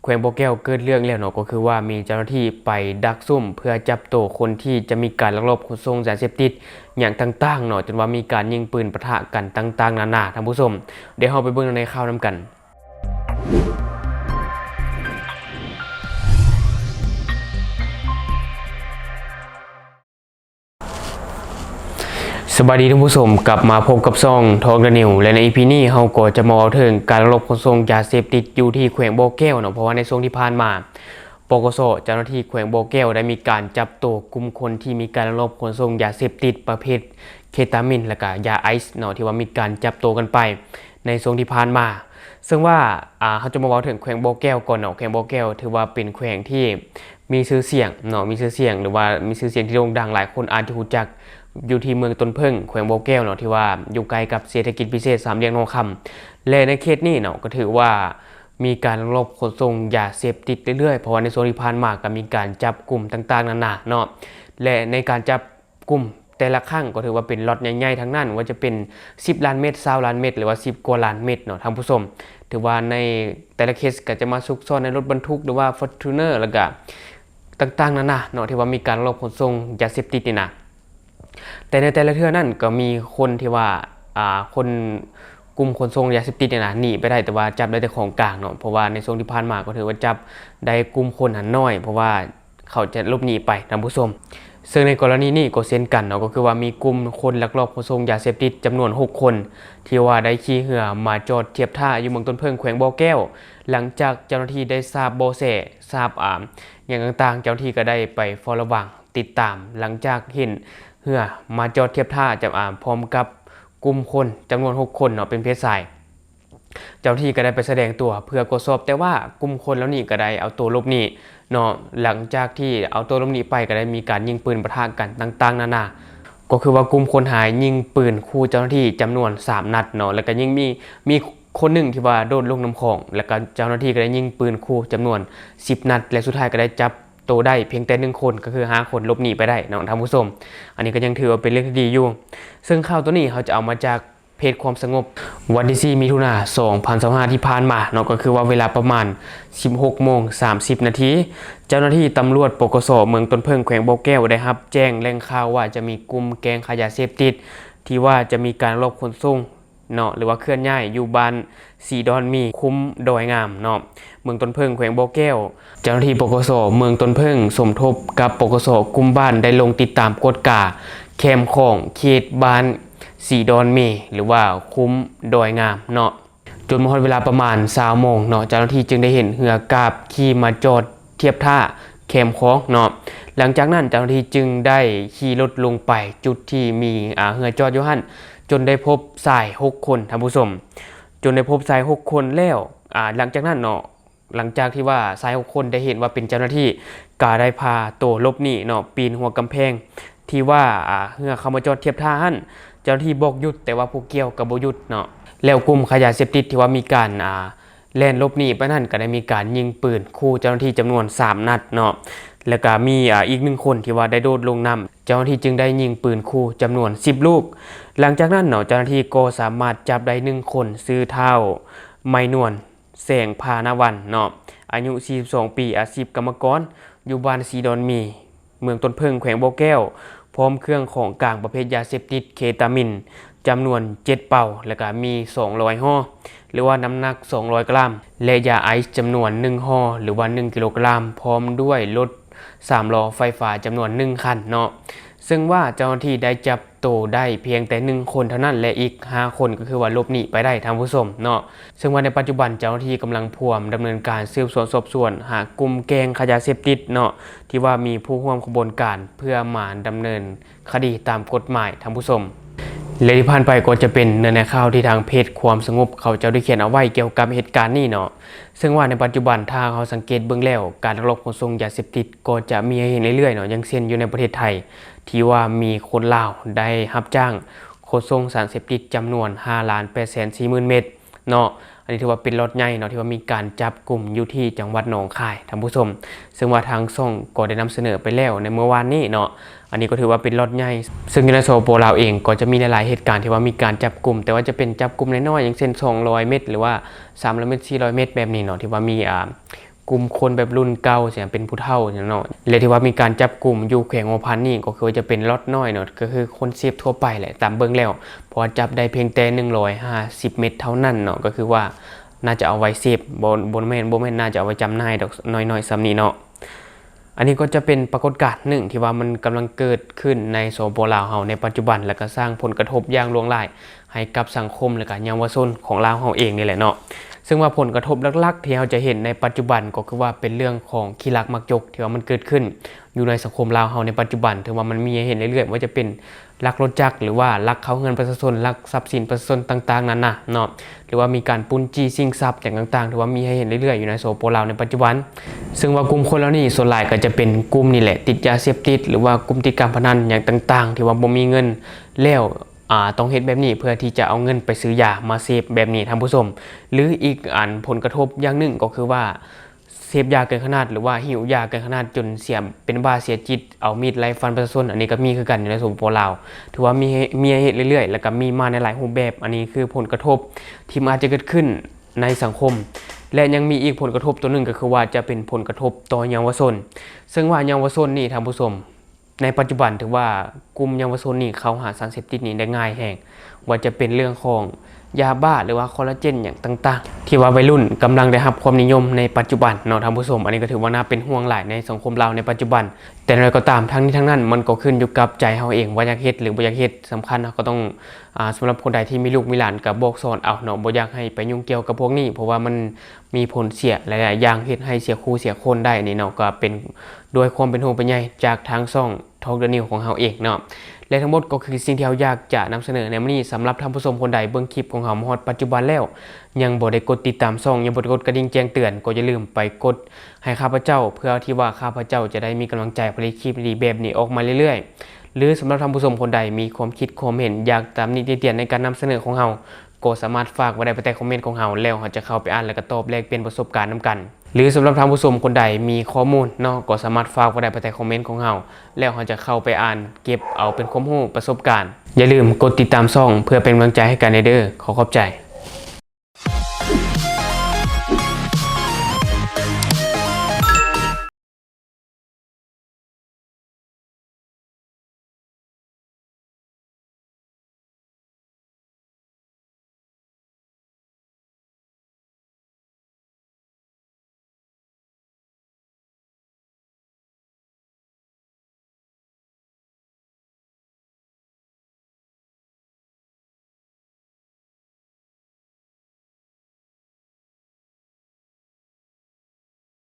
ແຂວງບໍ່ແກ້ວເກີດເລື່ອງແລ້ວເນາະ ກໍຄືວ່າມີເຈົ້າໜ້າທີ່ໄປດັກຊຸມເພື່ອຈັບໂຕຄົນທີ່ຈະມີການລັກລອບຂົນສົ່ງຢາເສບຕິດຫຍັງຕ່າງໆເນາະ ຈົນວ່າມີການຍິງປືນປະທະກັນຕ່າງໆນານາ. ທ່ານຜູ້ຊົມ ດຽວເຮົາໄປເບິ່ງໃນຂ່າວນຳກັນ. ສະບາຍດີທ່ານຜູ້ຊົມ, ກັບມາພົບກັບຊ່ອງ Talk the News ແລະ ໃນ ອີພີ ນີ້ເຮົາກໍຈະມາເວົ້າເຖິງການລັກລອບຂົນສົ່ງຢາເສບຕິດຢູ່ທີ່ແຂວງບໍ່ແກ້ວເນາະ, ເພາະວ່າໃນຊ່ວງທີ່ຜ່ານມາ ປກສ ເຈົ້າໜ້າທີ່ແຂວງບໍ່ແກ້ວໄດ້ມີການຈັບໂຕກຸ່ມຄົນທີ່ມີການລັກລອບຂົນສົ່ງຢາເສບຕິດປະເພດເຄຕາມິນ ແລະ ກະຢາໄອສ໌ເນາະ ທີ່ວ່າມີການຈັບໂຕກັນໄປໃນຊ່ວງທີ່ຜ່ານມາ. ເຊິ່ງວ່າ ອາ ເຮົາຈະມາເວົ້າເຖິງແຂວງບໍ່ແກ້ວກ່ອນເນາະ. ແຂວງບໍ່ແກ້ວຖືວ່າເປັນແຂວງທີ່ ມີຊື່ສຽງເນາະ ມີຊື່ສຽງ ຫຼືວ່າມີຊື່ສຽງທີ່ໂດ່ງດັງ ຫຼາຍຄົນອາດຈະຮູ້ຈັກຢູ່ທີ່ເມືອງຕົ້ນເຜິ້ງ ແຂວງບໍ່ແກ້ວເນາະ ທີ່ວ່າຢູ່ໃກ້ກັບເສດຖະກິດພິເສດສາມຫຼ່ຽມໜອງຄຳ ແລະ ໃນເຂດນີ້ເນາະ ກໍຖືວ່າມີການລັກລອບຂົນສົ່ງຢາເສບຕິດເລື້ອຍໆ ເພາະວ່າໃນຊ່ວງທີ່ຜ່ານມາກໍມີການຈັບກຸມຕ່າງໆນານາເນາະ ແລະ ໃນການຈັບ ກຸ່ມແຕ່ລະຄັ້ງກໍຖືວ່າເປັນລັອດໃຫຍ່ໆທັງນັ້ນ, ວ່າຈະເປັນສິບລ້ານເມັດ, ຊາວລ້ານເມັດ ຫຼືວ່າສິບກວ່າລ້ານເມັດເນາະທ່ານຜູ້ຊົມ. ຖືວ່າໃນແຕ່ລະເຄສກໍຈະມາຊຸກຊ່ອນໃນລົດບັນທຸກ ຫຼືວ່າ Fortuner ແລ້ວກະຕ່າງໆນານາເນາະ ທີ່ວ່າມີການລັກລອບຂົນສົ່ງຢາເສບຕິດນີ້ນະ. ແຕ່ໃນແຕ່ລະເທື່ອນັ້ນກໍມີຄົນທີ່ວ່າ ອ່າ ຄົນ ກຸ່ມຂົນສົ່ງຢາເສບຕິດນີ້ນະ ໜີໄປໄດ້ ແຕ່ວ່າຈັບໄດ້ແຕ່ຂອງກາງເນາະ, ເພາະວ່າໃນຊ່ວງທີ່ຜ່ານມາກໍຖືວ່າຈັບໄດ້ກຸ່ມຄົນຫັ້ນໜ້ອຍ ເພາະວ່າ ເຂົາຈະຫຼົບໜີໄປທ່ານຜູ້ຊົມ. ເຊິ່ງໃນກໍລະນີນີ້ກໍເຊັ່ນກັນເນາະ ກໍຄືວ່າມີກຸ່ມຄົນລັກລອບຂົນສົ່ງຢາເສບຕິດຈຳນວນຫົກຄົນ ທີ່ວ່າໄດ້ຂີ່ເຮືອມາຈອດທຽບທ່າຢູ່ເມືອງຕົ້ນເຜິ້ງ ແຂວງບໍ່ແກ້ວ. ຫຼັງຈາກເຈົ້າໜ້າທີ່ໄດ້ຊາບເບາະແສ ຊາບ ອາ ຫຍັງຕ່າງໆ ເຈົ້າໜ້າທີ່ກໍໄດ້ໄປເຝົ້າລະວັງຕິດຕາມ ຫຼັງຈາກເຫັນເຮືອມາຈອດທຽບທ່າ ຈຳ ອາ ພ້ອມກັບກຸ່ມຄົນຈຳນວນຫົກຄົນເນາະ ເປັນເພດຊາຍ. ເຈົ້າໜ້າທີ່ກໍໄດ້ໄປສະແດງຕົວເພື່ອກວດສອບ, ແຕ່ວ່າກຸ່ມຄົນເຫຼົ່ານີ້ກໍໄດ້ເອົາໂຕຫຼົບໜີເນາະ. ຫຼັງຈາກທີ່ເອົາໂຕຫຼົບໜີໄປ ກໍໄດ້ມີການຍິງປືນປະທະກັນຕ່າງໆນານາ, ກໍຄືວ່າກຸ່ມຄົນຮ້າຍຍິງປືນຂູ່ເຈົ້າໜ້າທີ່ຈຳນວນສາມນັດເນາະ, ແລ້ວກໍຍັງມີ ມີຄົນໜຶ່ງທີ່ວ່າໂດດລົງນ້ຳຂອງ, ແລ້ວກໍເຈົ້າໜ້າທີ່ກໍໄດ້ຍິງປືນຂູ່ຈຳນວນສິບນັດ ແລະ ສຸດທ້າຍກໍໄດ້ຈັບໂຕໄດ້ພຽງແຕ່ໜຶ່ງຄົນ, ກໍຄືຫ້າຄົນຫຼົບໜີໄປໄດ້ເນາະທ່ານຜູ້ຊົມ. ອັນນີ້ກໍຍັງຖືວ່າເປັນເລື່ອງທີ່ດີຢູ່. ເຊິ່ງຂ່າວໂຕນີ້ເຮົາຈະເອົາມາຈາກ ເພຈຄວາມສະຫງົບ ວັນທີສີ່ ມິຖຸນາ ສອງພັນຊາວຫ້າ ທີ່ຜ່ານມາເນາະ, ກໍຄືວ່າເວລາປະມານສິບຫົກໂມງສາມສິບນາທີ ເຈົ້າໜ້າທີ່ຕຳຫຼວດ ປກສ ເມືອງຕົ້ນເຜິ້ງ ແຂວງບໍ່ແກ້ວ ໄດ້ຮັບແຈ້ງແຫຼ່ງຂ່າວວ່າຈະມີກຸ່ມແກ້ງຄ້າຢາເສບຕິດ ທີ່ວ່າຈະມີການລັກລອບຂົນສົ່ງເນາະ ຫຼືວ່າເຄື່ອນຍ້າຍຢູ່ບ້ານສີດອນມີ ຄຸ້ມດອຍງາມເນາະ ເມືອງຕົ້ນເຜິ້ງ ແຂວງບໍ່ແກ້ວ. ເຈົ້າໜ້າທີ່ ປກສ ເມືອງຕົ້ນເຜິ້ງ ສົມທົບກັບ ປກສ ກຸ່ມບ້ານ ໄດ້ລົງຕິດຕາມກວດກາແຄມຂອງເຂດບ້ານ ສີດອນເມ ຫຼືວ່າຄຸ້ມດອຍງາມເນາະ. ຈົນມາຮອດເວລາປະມານຊາວໂມງເນາະ, ເຈົ້າໜ້າທີ່ຈຶ່ງໄດ້ເຫັນເຮືອກາບຂີ່ມາຈອດທຽບທ່າແຄມຂອງເນາະ. ຫຼັງຈາກນັ້ນເຈົ້າໜ້າທີ່ຈຶ່ງໄດ້ຂີ່ລົດລົງໄປຈຸດທີ່ມີ ອາ ເຮືອຈອດຢູ່ຫັ້ນ, ຈົນໄດ້ພົບຊາຍຫົກຄົນ, ທ່ານຜູ້ຊົມ, ຈົນໄດ້ພົບຊາຍຫົກຄົນແລ້ວ. ອາ ຫຼັງຈາກນັ້ນເນາະ, ຫຼັງຈາກທີ່ວ່າຊາຍຫົກຄົນໄດ້ເຫັນວ່າເປັນເຈົ້າໜ້າທີ່ ກໍໄດ້ພາໂຕຫຼົບໜີເນາະ, ປີນຮົ້ວກຳແພງທີ່ວ່າ ອາ ເຮືອເຂົ້າມາຈອດທຽບທ່າຫັ້ນ. ເຈົ້າໜ້າທີ່ບອກຢຸດ, ແຕ່ວ່າຜູ້ກ່ຽວກໍບໍ່ຢຸດເນາະ. ແລ້ວກຸ່ມຄ້າຢາເສບຕິດທີ່ວ່າມີການ ອາ ແລ່ນຫຼົບໜີໄປນັ້ນ ກໍໄດ້ມີການຍິງປືນຂູ່ເຈົ້າໜ້າທີ່ຈຳນວນສາມນັດເນາະ, ແລ້ວກໍມີ ອາ ອີກໜຶ່ງຄົນທີ່ວ່າໄດ້ໂດດລົງນ້ຳ, ເຈົ້າໜ້າທີ່ຈຶ່ງໄດ້ຍິງປືນຂູ່ຈຳນວນສິບລູກ. ຫຼັງຈາກນັ້ນເນາະ, ເຈົ້າໜ້າທີ່ກໍສາມາດຈັບໄດ້ໜຶ່ງຄົນ, ຊື່ທ້າວ ໄມນວນ ແສງພານະວັນເນາະ ອາຍຸສີ່ສິບສອງປີ, ອາຊີບກຳມະກອນ ຢູ່ບ້ານສີດອນມີ ເມືອງຕົ້ນເຜິ້ງ ແຂວງບໍ່ແກ້ວ ພ້ອມເຄື່ອງຂອງກາງປະເພດຢາເສບຕິດເຄຕາມິນ ຈຳນວນເຈັດເປົາ ແລ້ວກະມີສອງຮ້ອຍຫໍ່ ຫຼືວ່ານ້ຳໜັກສອງຮ້ອຍກຣາມ ແລະ ຢາໄອສ໌ຈຳນວນໜຶ່ງຫໍ່ ຫຼືວ່າໜຶ່ງກິໂລກຣາມ ພ້ອມດ້ວຍລົດສາມລໍ້ໄຟຟ້າຈຳນວນໜຶ່ງຄັນເນາະ. ເຊິ່ງວ່າເຈົ້າໜ້າທີ່ໄດ້ຈັບ ໂຕໄດ້ພຽງແຕ່ໜຶ່ງຄົນເທົ່ານັ້ນ ແລະ ອີກຫ້າຄົນກໍຄືວ່າຫຼົບໜີໄປໄດ້ ທ່ານຜູ້ຊົມເນາະ. ເຊິ່ງວ່າໃນປັດຈຸບັນເຈົ້າໜ້າທີ່ກຳລັງພວມດຳເນີນການສືບສວນສອບສວນຫາກຸ່ມແກ້ງຄ້າຢາເສບຕິດເນາະ ທີ່ວ່າມີຜູ້ຮ່ວມຂະບວນການ ເພື່ອມາດຳເນີນຄະດີຕາມກົດໝາຍ ທ່ານຜູ້ຊົມ. ແລະ ທີ່ຜ່ານໄປກໍຈະເປັນເນື້ອໃນຂ່າວທີ່ທາງເພຈຄວາມສະຫງົບເຂົາເຈົ້າໄດ້ຂຽນເອົາໄວ້ກ່ຽວກັບເຫດການນີ້ເນາະ. ເຊິ່ງວ່າໃນປັດຈຸບັນຖ້າເຮົາສັງເກດເບິ່ງແລ້ວ ການລັກລອບຂົນສົ່ງຢາເສບຕິດກໍຈະມີໃຫ້ເຫັນເລື້ອຍໆເນາະ, ຢ່າງເຊັ່ນຢູ່ໃນປະເທດໄທ ທີ່ວ່າມີຄົນລາວໄດ້ຮັບຈ້າງຂົນສົ່ງສານເສບຕິດຈຳນວນຫ້າລ້ານແປດແສນສີ່ໝື່ນເມັດເນາະ. ອັນນີ້ຖືວ່າເປັນລັອດໃຫຍ່ເນາະ ທີ່ວ່າມີການຈັບກຸມຢູ່ທີ່ຈັງຫວັດໜອງຄາຍ ທ່ານຜູ້ຊົມ, ເຊິ່ງວ່າທາງຊ່ອງກໍໄດ້ນຳສະເໜີໄປແລ້ວໃນມື້ວານນີ້ເນາະ. ອັນນີ້ກໍຖືວ່າເປັນລັອດໃຫຍ່ ເຊິ່ງຢູ່ໃນ ສປປ ລາວເອງກໍຈະມີຫຼາຍໆເຫດການທີ່ວ່າມີການຈັບກຸມ, ແຕ່ວ່າຈະເປັນຈັບກຸມນ້ອຍໆ ຢ່າງເຊັ່ນ ສອງຮ້ອຍເມັດ ຫຼືວ່າ ສາມຮ້ອຍເມັດ ສີ່ຮ້ອຍເມັດ ແບບນີ້ເນາະ ທີ່ວ່າມີ ອ່າ ກຸ່ມຄົນແບບລຸ້ນເກົ່າ ເປັນຜູ້ເຖົ້າເນາະ ແລະ ທີ່ວ່າມີການຈັບກຸມຢູ່ແຂວງຫົວພັນນີ້ ກໍຄືວ່າຈະເປັນລັອດນ້ອຍເນາະ ກໍຄືຄົນເສບທົ່ວໄປແຫຼະ ຕາມເບິ່ງແລ້ວ ເພາະວ່າຈັບໄດ້ພຽງແຕ່ໜຶ່ງຮ້ອຍຫ້າສິບເມັດເທົ່ານັ້ນເນາະ ກໍຄືວ່າໜ້າຈະເອົາໄວ້ເສບ ບໍ່ ບໍ່ແມ່ນ ບໍ່ແມ່ນໜ້າຈະເອົາໄວ້ຈຳໜ່າຍດອກ ນ້ອຍໆສ່ຳນີ້ເນາະ. ອັນນີ້ກໍຈະເປັນປາກົດການໜຶ່ງທີ່ວ່າມັນກຳລັງເກີດຂຶ້ນໃນ ສປປ ລາວເຮົາໃນປັດຈຸບັນ ແລະ ກໍສ້າງຜົນກະທົບຢ່າງຫຼວງຫຼາຍໃຫ້ກັບສັງຄົມ ແລະ ກໍເຍົາວະຊົນຂອງລາວເຮົາເອງນີ້ແຫຼະເນາະ. ເຊິ່ງວ່າຜົນກະທົບຫຼັກໆທີ່ເຮົາຈະເຫັນໃນປັດຈຸບັນ ກໍຄືວ່າເປັນເລື່ອງຂອງຂີ້ລັກມັກຈົກ ທີ່ວ່າມັນເກີດຂຶ້ນຢູ່ໃນສັງຄົມລາວເຮົາໃນປັດຈຸບັນ ຖືວ່າມັນມີໃຫ້ເຫັນເລື້ອຍໆ ບໍ່ວ່າຈະເປັນລັກລົດຈັກ ຫຼືວ່າລັກເຂົ້າເຮືອນປະຊາຊົນ ລັກຊັບສິນປະຊາຊົນຕ່າງໆນານາເນາະ ຫຼືວ່າມີການປຸ້ນຈີ້ຊິງຊັບຫຍັງຕ່າງໆ ຖືວ່າມີໃຫ້ເຫັນເລື້ອຍໆຢູ່ໃນ ສປປ ລາວໃນປັດຈຸບັນ. ເຊິ່ງວ່າກຸ່ມຄົນເຫຼົ່ານີ້ສ່ວນຫຼາຍກໍຈະເປັນກຸ່ມນີ້ແຫຼະ ຕິດຢາເສບຕິດ ຫຼືວ່າກຸ່ມຕິດການພະນັນຫຍັງຕ່າງໆ ທີ່ວ່າບໍ່ມີເງິນ ແລ້ວ ອາ ຕ້ອງເຮັດແບບນີ້ເພື່ອທີ່ຈະເອົາເງິນໄປຊື້ຢາມາເສບແບບນີ້ທ່ານຜູ້ຊົມ. ຫຼືອີກອັນ ຜົນກະທົບຢ່າງໜຶ່ງກໍຄືວ່າ ເສບຢາເກີນຂະໜາດ ຫຼືວ່າຫິວຢາເກີນຂະໜາດຈົນເສຍ ເປັນບ້າເສຍຈິດ ເອົາມີດໄລ່ຟັນປະຊາຊົນ ອັນນີ້ກໍມີຄືກັນຢູ່ໃນ ສປປ ລາວ ຖືວ່າມີໃຫ້ ມີໃຫ້ເຫັນເລື້ອຍໆ ແລ້ວກໍມີມາໃນຫຼາຍຮູບແບບ. ອັນນີ້ຄືຜົນກະທົບທີ່ມັນອາດຈະເກີດຂຶ້ນໃນສັງຄົມ ແລະ ຍັງມີອີກຜົນກະທົບຕົວໜຶ່ງ ກໍຄືວ່າຈະເປັນຜົນກະທົບຕໍ່ເຍົາວະຊົນ. ເຊິ່ງວ່າເຍົາວະຊົນນີ້ທ່ານຜູ້ຊົມ ໃນປັດຈຸບັນຖືວ່າກຸ່ມເຍົາວະຊົນນີ້ເຂົ້າຫາສານເສບຕິດນີ້ໄດ້ງ່າຍແຮງ ວ່າຈະເປັນເລື່ອງຂອງຢາບ້າ ຫຼືວ່າຄໍລາເຈນຫຍັງຕ່າງໆ ທີ່ວ່າໄວລຸ້ນກຳລັງໄດ້ຮັບຄວາມນິຍົມໃນປັດຈຸບັນເນາະທ່ານຜູ້ຊົມ. ອັນນີ້ກໍຖືວ່າໜ້າເປັນຫ່ວງຫຼາຍໃນສັງຄົມລາວໃນປັດຈຸບັນ. ແຕ່ຢ່າງໃດກໍຕາມ ທັງນີ້ທັງນັ້ນມັນກໍຂຶ້ນຢູ່ກັບໃຈເຮົາເອງວ່າຢາກເຮັດ ຫຼືບໍ່ຢາກເຮັດ. ສຳຄັນເຮົາກໍຕ້ອງ ອາ ສຳລັບຄົນໃດທີ່ມີລູກມີຫຼານກໍບອກສອນເອົາເນາະ ບໍ່ຢາກໃຫ້ໄປຫຍຸ້ງກ່ຽວກັບພວກນີ້ ເພາະວ່າມັນມີຜົນເສຍຫຼາຍໆຢ່າງ ເຮັດໃຫ້ເສຍຄູ່ເສຍຄົນໄດ້ນີ້ເນາະ. ກໍເປັນ ດ້ວຍຄວາມເປັນຫ່ວງເປັນໃຍຈາກທາງຊ່ອງ Talk the News ຂອງເຮົາເອງເນາະ ແລະ ທັງໝົດກໍຄືສິ່ງທີ່ເຮົາຢາກຈະນຳສະເໜີໃນມື້ນີ້. ສຳລັບທ່ານຜູ້ຊົມຄົນໃດເບິ່ງຄລິບຂອງເຮົາມາຮອດປັດຈຸບັນແລ້ວ ຍັງບໍ່ໄດ້ກົດຕິດຕາມຊ່ອງ ຍັງບໍ່ໄດ້ກົດກະດິ່ງແຈ້ງເຕືອນ ກໍຢ່າລືມໄປກົດໃຫ້ຂ້າພະເຈົ້າ ເພື່ອທີ່ວ່າຂ້າພະເຈົ້າຈະໄດ້ມີກຳລັງໃຈຜະລິດຄລິບດີໆແບບນີ້ອອກມາເລື້ອຍໆ. ຫຼືສຳລັບທ່ານຜູ້ຊົມຄົນໃດມີຄວາມຄິດຄວາມເຫັນ ຢາກຕຳໜິຕິຕຽນໃນການນຳສະເໜີຂອງເຮົາ ກໍສາມາດຝາກໄວ້ໄດ້ພາຍໃຕ້ຄອມເມັນຂອງເຮົາ ແລ້ວເຮົາຈະເຂົ້າໄປອ່ານ ແລະ ກໍຕອບແລກປ່ຽນປະສົບການນຳກັນ. ຫຼືສຳລັບທ່ານຜູ້ຊົມຄົນໃດມີຂໍ້ມູນເນາະ ກໍສາມາດຝາກໄວ້ໄດ້ພາຍໃຕ້ຄອມເມັນຂອງເຮົາ ແລ້ວເຮົາຈະເຂົ້າໄປອ່ານ ເກັບເອົາເປັນຄວາມຮູ້ປະສົບການ. ຢ່າລືມກົດຕິດຕາມຊ່ອງເພື່ອເປັນກຳລັງໃຈໃຫ້ກັນແດ່ເດີ້. ຂໍຂອບໃຈ.